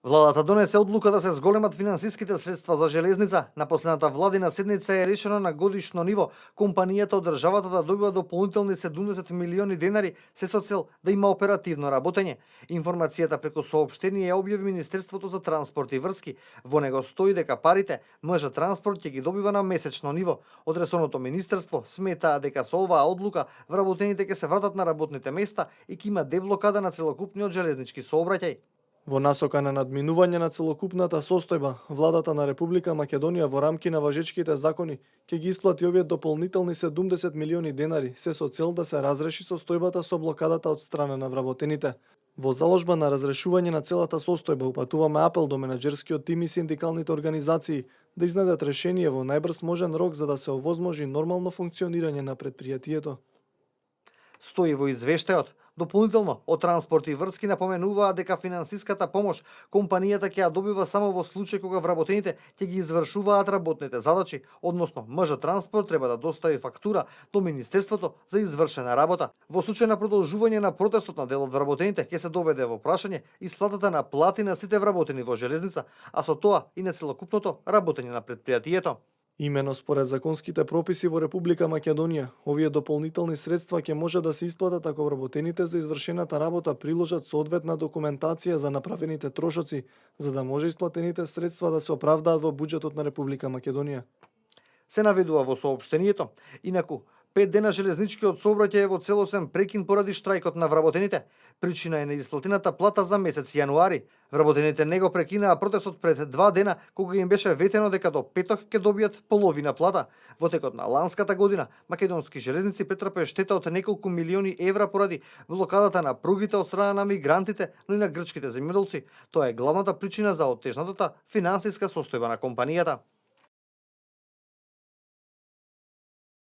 Владата донесе одлука да се зголемат финансиските средства за железница. На последната владина седница е решено на годишно ниво компанијата од државата да добива дополнителни 70 милиони денари се со цел да има оперативно работење. Информацијата преку соопштение ја објави Министерството за транспорт и врски. Во него стои дека парите МЖ Транспорт ќе ги добива на месечно ниво. Од ресорното министерство сметаа дека со оваа одлука вработените ќе се вратат на работните места и ќе има деблокада на целокупниот железнички сообраќај. Во насока на надминување на целокупната состојба, владата на Република Македонија во рамки на важечките закони ќе ги исплати овие дополнителни 70 милиони денари, се со цел да се разреши состојбата со блокадата од страна на вработените. Во заложба на разрешување на целата состојба упатуваме апел до менаџерскиот тим и синдикалните организации да изнедат решение во најбрз можен рок за да се овозможи нормално функционирање на претпријатието. Стои во извештајот. Дополнително, од транспорт и врски напоменуваа дека финансиската помош компанијата ќе ја добива само во случај кога вработените ќе ги извршуваат работните задачи, односно МЖ Транспорт треба да достави фактура до Министерството за извршена работа. Во случај на продолжување на протестот на дел од вработените ќе се доведе во прашање исплатата на плати на сите вработени во железница, а со тоа и на целокупното работење на претпријатието. Имено според законските прописи во Република Македонија, овие дополнителни средства ќе може да се исплатат ако вработените за извршената работа приложат соодветна документација за направените трошоци, за да може исплатените средства да се оправдаат во буџетот на Република Македонија. Се наведува во соопштението. Инаку, 5 дена железничкиот сообраќај е во целосен прекин поради штрајкот на вработените. Причина е неисплатената плата за месец јануари. Вработените не го прекинаа протестот пред 2 дена, кога им беше ветено дека до петок ќе добијат половина плата. Во текот на ланската година, македонски железници претрпе штета од неколку милиони евра поради блокадата на пругите од страна на мигрантите, но и на грчките земјоделци. Тоа е главната причина за оттежнатата финансиска состојба на компанијата.